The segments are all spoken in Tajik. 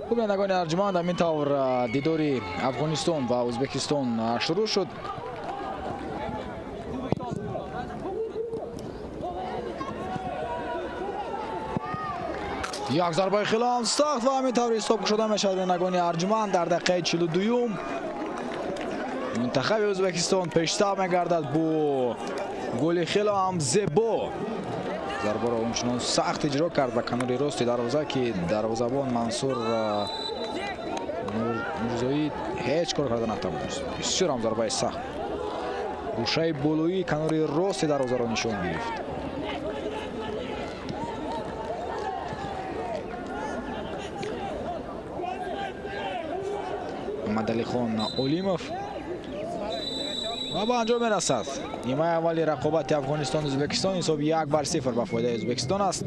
Бинандагони арҷманд, ҳамин тавр дидори Афғонистон ва Ӯзбекистон шурӯъ шуд. Як зарбаи хеле ҳам сахт ва ҳамин тавр ҳисоб кушода мешавад. Бинандагони арҷманд, дар дақиқаи 42 мунтахаби Ӯзбекистон пештар мегардад бо голи хеле ҳам зебо. Зарбаро ончунон сахт иҷро кард ба канори рости дарвоза, ки дарвозабон Мансур Нурзоӣ ҳеҷ кор карда натавонист. Бисёр ҳам зарбаи сахт гӯшаи болоии канори рости дарвозаро нишон гирифт. Мадалихон Олимов ва ба анҷом мерасад нимаи аввали рақобати Афғонистон Ӯзбекистон. Ҳисоби 1-0 ба фоидаи Ӯзбекистон аст.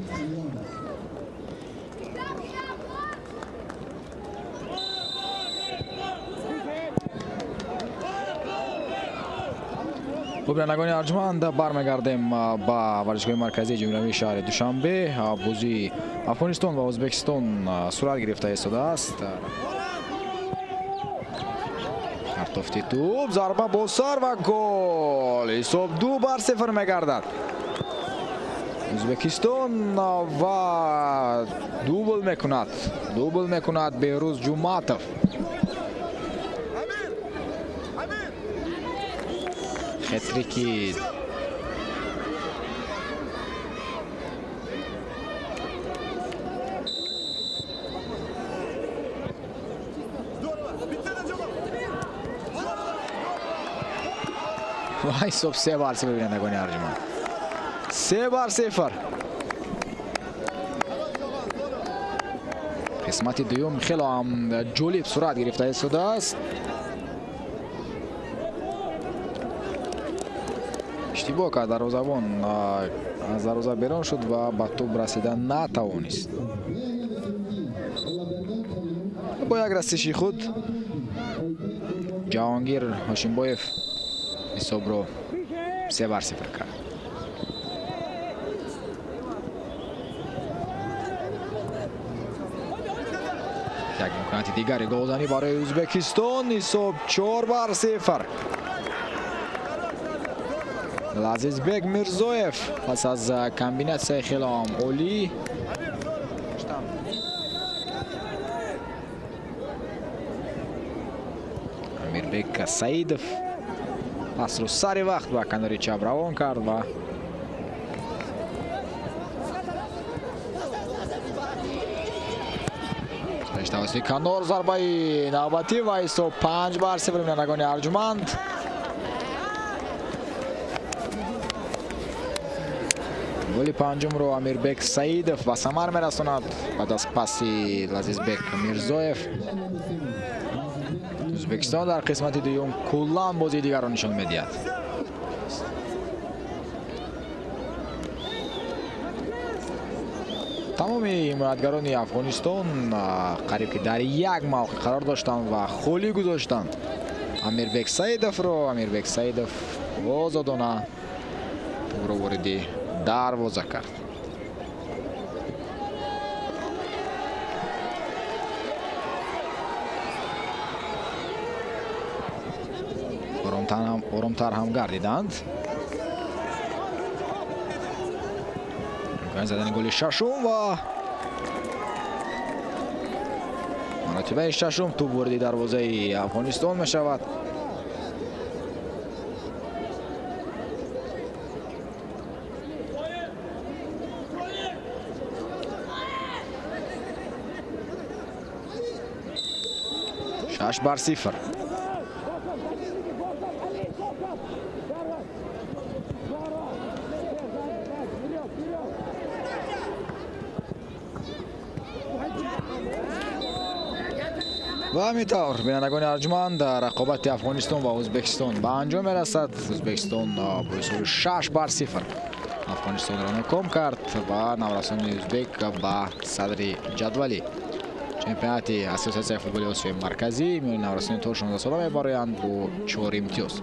Хуб, бинандагони арҷманд, бармегардем ба варзишгоҳи марказии ҷумҳуриявии шаҳри Душанбе. Бозии Афғонистон ва Ӯзбекистон сурат гирифта истодааст. Партофти тӯб, зарба бо сар ва гол. Ҳисоб 2-0 мегардад. Ӯзбекистон ва дубл мекунад. Дубл мекунад Беҳрӯз Ҷуматов. Хетрики ва ҳисоб 3-0 бинандагони арҷманд. 3-0. Қисмати дуюм хеле ҳам ҷолиб сурат гирифта истодааст. Иштибоҳ кард дарвозабон, аз дарвоза берун шуд ва ба тӯб расида натавонист. Бо як расиши худ Ҷаҳонгир Ҳошимбоев ҳисобро 3-0 кард. Як имконияти дигари голзанӣ барои Ӯзбекистон. Ҳисоб 4-0. Лазизбек Мирзоев пас аз комбинатсияи хеле ҳам олӣ Амирбек Саидов пасро сари вақт ба канори чап равон кард ва тавассути канор зарбаи навбатӣ ва ҳисоб 5-0 бинандагони арҷманд. Голи панҷумро Амирбек Саидов ба самар мерасонад баъд аз паси Лазизбек Мирзоев. Ӯзбекистон дар қисмати дуюм куллан бозии дигарро нишон медиҳад. Тамоми ҳимоятгарони Афғонистон қариб ки дар як мавқеъ қарор доштанд ва холӣ гузоштанд Амирбек Саидовро. Амирбек Саидов озодона тӯбро вориди дарвоза кард. Оромтар ҳам гардиданд. Имкони задани голи шашум ва маротибаи шашум тӯб вориди дарвозаи Афғонистон мешавад. 6-0. Ва ҳамин тавр бинандагони арҷманд, рақобати Афғонистон ва Ӯзбекистон ба анҷом мерасад. Ӯзбекистон бо ҳисоби 6-0 Афғонистонро ноком кард ва наврасони ӯзбек ба садри ҷадвали чемпионати Ассотсиатсияи футболи Осиёи Марказӣ миёни наврасони то 16 сола мебароянд бо 4 имтиёз.